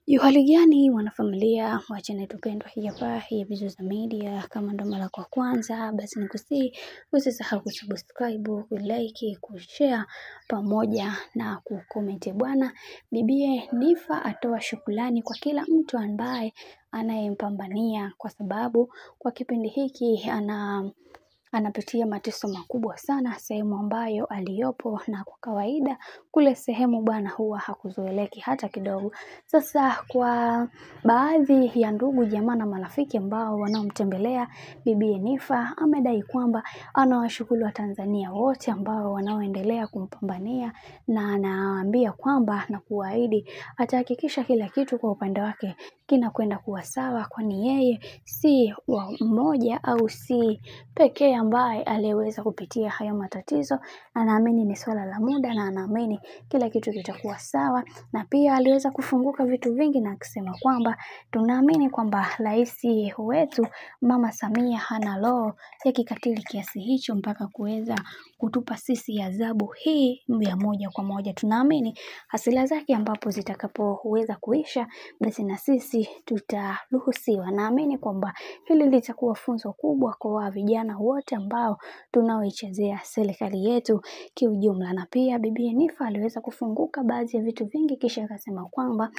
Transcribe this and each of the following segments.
Yuhali gani mwanafamilia wa channel tupendwa hii hapa ya Bizuza Media. Kama ndo mara kwa kwanza, basi nikusihi usisahau kusubscribe, kulike, kushare pamoja na kucomment. Bwana bibie Niffer atoa shukrani kwa kila mtu ambaye anayempambania, kwa sababu kwa kipindi hiki anapitia mateso makubwa sana sehemu ambayo aliyopo, na kwa kawaida kule sehemu bwana huwa hakuzoeleki hata kidogo. Sasa kwa baadhi ya ndugu jamaa na marafiki ambao wanaomtembelea bibi Niffer, amedai kwamba anawashukuru Watanzania wote ambao wanaoendelea kumpambania, na anawaambia kwamba na kuahidi atahakikisha kila kitu kwa upande wake kinakwenda kuwa sawa, kwani yeye si wa mmoja au si pekee ambaye aliyeweza kupitia hayo matatizo. Anaamini ni swala la muda na anaamini kila kitu kitakuwa sawa. Na pia aliweza kufunguka vitu vingi na akisema kwamba tunaamini kwamba rais wetu Mama Samia hana roho ya kikatili kiasi hicho mpaka kuweza kutupa sisi adhabu hii ya moja kwa moja. Tunaamini hasira zake ambapo zitakapoweza kuisha, basi na sisi tutaruhusiwa. Naamini kwamba hili litakuwa funzo kubwa kwa vijana wote ambao tunaoichezea serikali yetu kiujumla. Na pia bibi Niffer aliweza kufunguka baadhi ya vitu vingi, kisha akasema kwamba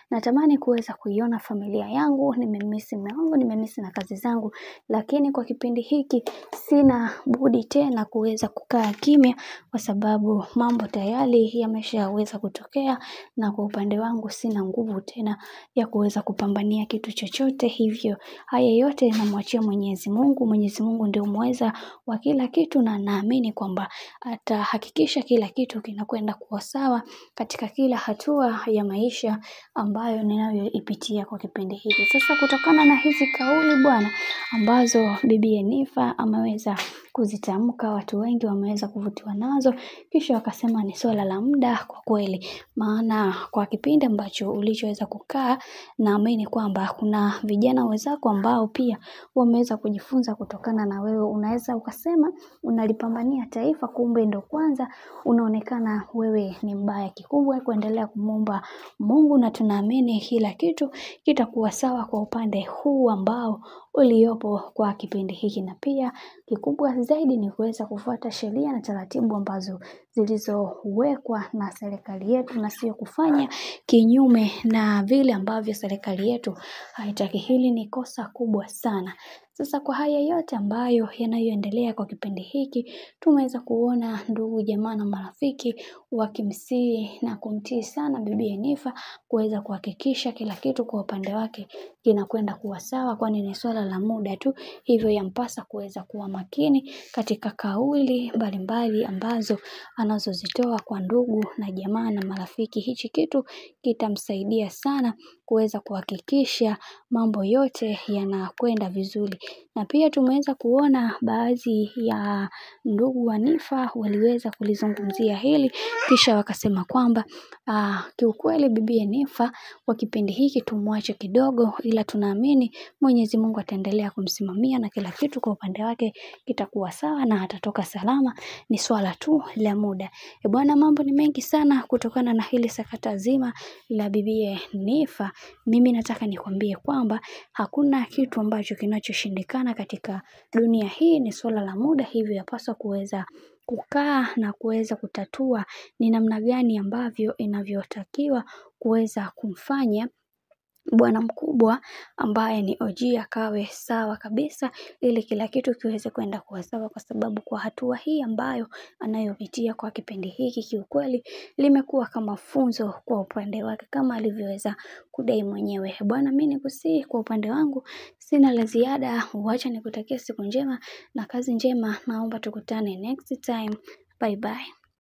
natamani kuweza kuiona familia yangu, nimemisi mume wangu, nimemisi na kazi zangu, lakini kwa kipindi hiki sina budi tena kuweza kukaa kimya kwa sababu mambo tayari yameshaweza kutokea, na kwa upande wangu sina nguvu tena ya kuweza kupambania kitu chochote. Hivyo haya yote namwachia Mwenyezi Mungu. Mwenyezi Mungu ndio muweza wa kila kitu, na naamini kwamba atahakikisha kila kitu kinakwenda kuwa sawa katika kila hatua ya maisha ambayo ninayoipitia kwa kipindi hiki. Sasa kutokana na hizi kauli bwana ambazo bibi Niffer ameweza kuzitamka, watu wengi wameweza kuvutiwa nazo, kisha wakasema ni swala la muda kwa kweli, maana kwa kipindi ambacho ulichoweza kukaa, naamini kwamba kuna vijana wenzako ambao pia wameweza kujifunza kutokana na wewe. Unaweza ukasema unalipambania taifa, kumbe ndo kwanza unaonekana wewe ni mbaya. Kikubwa kuendelea kumuomba Mungu, na tunaamini kila kitu kitakuwa sawa kwa upande huu ambao uliopo kwa kipindi hiki. Na pia kikubwa zaidi ni kuweza kufuata sheria na taratibu ambazo zilizowekwa na serikali yetu, na sio kufanya kinyume na vile ambavyo serikali yetu haitaki. Hili ni kosa kubwa sana. Sasa kwa haya yote ambayo yanayoendelea kwa kipindi hiki, tumeweza kuona ndugu jamaa na marafiki wakimsihi na kumtii sana bibi Niffer kuweza kuhakikisha kila kitu kwa upande wake kinakwenda kuwa sawa, kwani ni swala la muda tu. Hivyo yampasa kuweza kuwa makini katika kauli mbalimbali ambazo anazozitoa kwa ndugu na jamaa na marafiki. Hichi kitu kitamsaidia sana kuweza kuhakikisha mambo yote yanakwenda vizuri. Na pia tumeweza kuona baadhi ya ndugu wa Niffer waliweza kulizungumzia hili, kisha wakasema kwamba kiukweli bibi Niffer kwa kipindi hiki tumwache kidogo, ila tunaamini Mwenyezi Mungu ataendelea kumsimamia na kila kitu kwa upande wake kitakuwa sawa na atatoka salama, ni swala tu la muda. Bwana, mambo ni mengi sana kutokana na hili sakata zima la bibi Niffer. Mimi nataka nikwambie kwamba hakuna kitu ambacho kinachoshindikana katika dunia hii, ni swala la muda. Hivyo yapaswa kuweza kukaa na kuweza kutatua ni namna gani ambavyo inavyotakiwa kuweza kumfanya bwana mkubwa ambaye ni OG akawe sawa kabisa, ili kila kitu kiweze kwenda kuwa sawa, kwa sababu kwa hatua hii ambayo anayopitia kwa kipindi hiki kiukweli limekuwa kama funzo kwa upande wake, kama alivyoweza kudai mwenyewe. Bwana, mimi nikusihi kwa upande wangu sina la ziada, wacha nikutakia siku njema na kazi njema. Naomba tukutane next time. Bye bye.